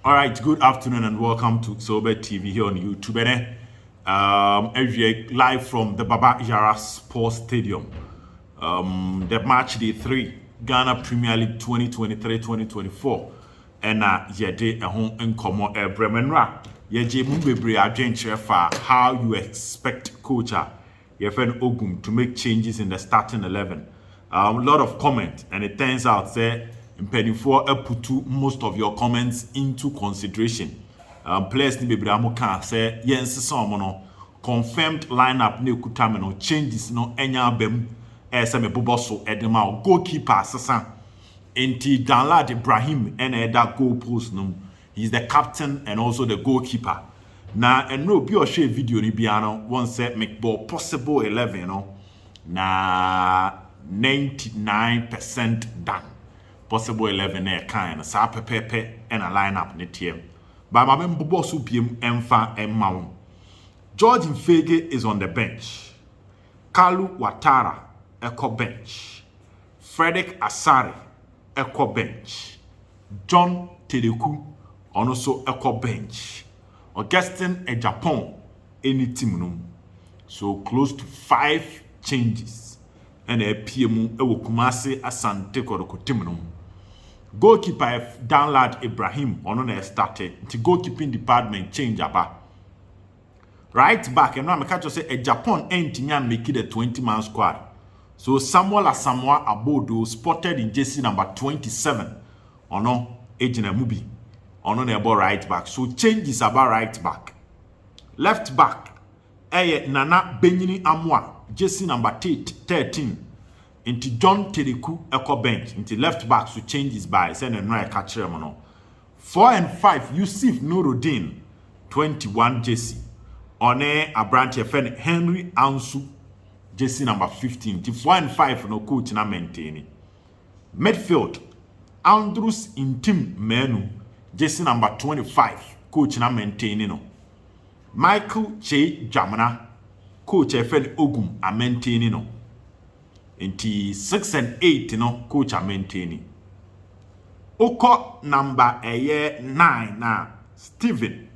All right, good afternoon and welcome to Sober TV here on YouTube. And every live from the Baba Yara Sports Stadium. The match day 3, Ghana Premier League 2023-2024. Ɛna yɛde ɛho nkɔmmɔ ɛbrɛ mu. Nnora yɛgye mu bebree adwenkyerɛ fa how you expect coach a yɛfrɛ no Ogum to make changes in the starting 11. A lot of comment, and it turns out sɛ mpanimfoɔ aputu most of your comments into consideration. Players ni bebree a mo ka sɛ yɛnsesa wɔn no, confirmed lineup na ekuta mi no, changes no ɛnya aba mu. Ɛyɛ sɛ mebobɔ so ɛde ma o. Goalkeeper asesa, nti Danlad Ibrahim ɛna ɛda goal post no mu. He is the captain and also the goalkeeper. Na ɛno obi a ɔhwɛ video no biara no wɔn sɛ mebɔ possible 11 no na 99% done. Possible 11 na ɛkan no saa pɛpɛɛpɛ ɛna lineup ne teɛ ba. Maame mbobɔ so biem ɛmfa ɛmma wɔn. George Mfegue is on the bench. Kalu Watara ɛkɔ bench. Frederick Asare ɛkɔ bench. John Tedeku ɔno nso ɛkɔ bench. Augustine Ejapon ɛne team no mu. So close to five changes ɛna ɛpie mu ɛwɔ Kumase Asante Kɔtɔkɔ team no mu. Goalkeeper yɛ Danlad Ibrahim, ɔno na ɛstarte, nti goalkeeping department change aba. Right back, ɛno a meka kyerɛ sɛ Ejapon ɛntumi amake the 20 man squad, so Samuel Asamoah Abodo, spotted in jersey number 27, ɔno egyina mu bi. Ɔno na ɛbɔ right back, so changes aba right back. Left back ɛyɛ Nana Benyini Amoa, jersey number 13, nti John Tedeku ɛkɔ bench, nti left back so changes by sɛ ne nnora ɛka kyerɛ mu no. 4 and 5, Yusuf Nurudin, 21 jersey, ɔne aberanteɛ fɛ no Henry Ansu, jersey number 15, nti 4 and 5 no coach na maintain. Midfield, Andrews Ntim Manu, jersey number 25, coach na maintain no. Michael Che Dwamena, coach a yɛfrɛ no Ogum a maintain no, nti 6 and 8 no coach a maintain. Wokɔ number ɛyɛ 9 na Steven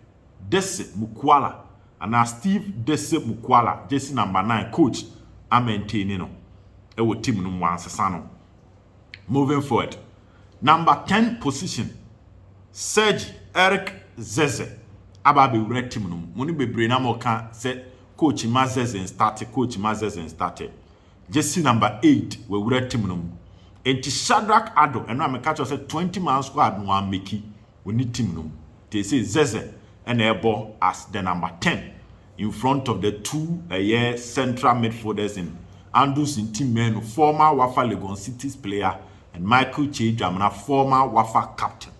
Dese Mukwala anaa Steve Dese Mukwala, jersey number 9, coach a maintain no ɛwɔ team no mu, wansesa no. Moving forward, number 10 position, Serge Eric Zeze aba abɛwura team no mu. Mo ne bebree na mo ka sɛ coach ma Zeze start, coach ma Zeze start. Jersey number 8 wawura team no mu, nti Shadrack Ado, ɛno a meka kyerɛ sɛ 20 man squad no ameki wɔne team no mu te sɛ Zeze ɛna ɛbɔ as the number 10 in front of the two ɛyɛ central midfielders in Andrews Ntim Manu, former Wafa Legon Cities player, and Michael Che Dwamena, former Wafa captain.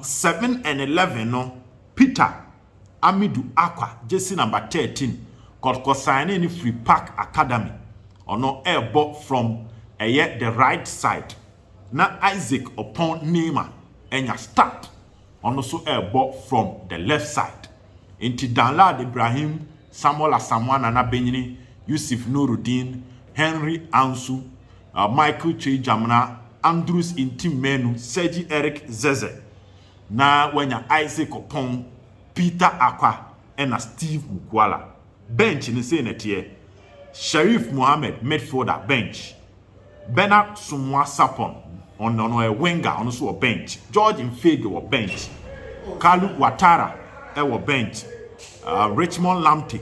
7 and 11 no, Peter Amidu Akwa, jersey number 13, kɔtɔkɔ sign ne Free Park Academy, ɔno ɛrebɔ from ɛyɛ the right side, na Isaac Opon Neema ɛnya start, ɔno nso ɛrebɔ from the left side. Nti Danlad Ibrahim, Samuel Asamoah, Nana Benyini, Yusuf Nurudin, Henry Ansu, Michael Che Dwamena, Andrews Ntim Menu, Sergi Eric Zeze, na wanya Isaac Opon, Peter Akwa ɛna Steve Mukwala. Bench ne sei na teɛ: Sharif Mohammed, midfielder, bench. Bernard Sumwa Sapon, ɔno ɔno yɛ winger, ɔno nso wɔ bench. George Mfegue wɔ bench. Kalu Watara ɛwɔ bench. Richmond Lamte,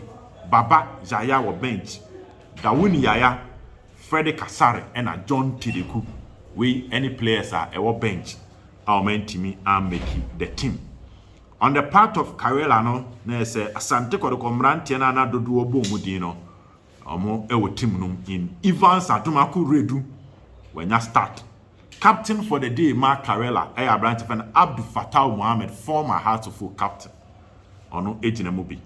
Baba Yaya wɔ bench. Dawuni Yaya, Freddy Kasare ɛna John Tedeku. Wei ɛne players a ɛwɔ bench a wɔn ntumi amake the team. On the part of Karela no, na yɛ sɛ Asante Kɔtɔkɔ mmeranteɛ no a na dodoɔ bɔ wɔn din no, wɔn ɛwɔ team no mu in Evans Adomako Redu wɔnya start. Captain for the day ma Karela ɛyɛ aberante fɛ no Abdu Fatah Mohammed, former Hearts of Oak captain, ɔno gyina mu bi.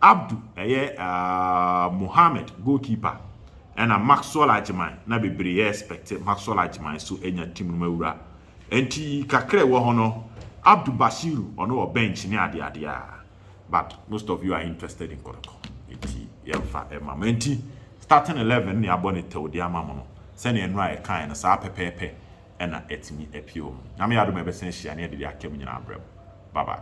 Abdu ɛyɛ Mohammed, goalkeeper, ɛna Maxwell Agyeman na bebree yɛ expect Maxwell Agyeman so anya team no mu awura. Nti kakra ɛwɔ hɔ no, Abdu Bashiru ɔno wɔ bench ne adeadeɛ a, but most of you are interested in Kɔtɔkɔ, nti yɛmfa ɛma mo. Nti starting 11 ne abɔ ne tɛw de ama mo no, sɛnea ɛno a yɛkae no saa pɛpɛɛpɛ. Ɛna ɛtumi apue wɔ mu. Nyame yɛ adom a, ɛbɛsan ahyia ne yɛde de aka mu nyinaa brɛ mu. Bye bye.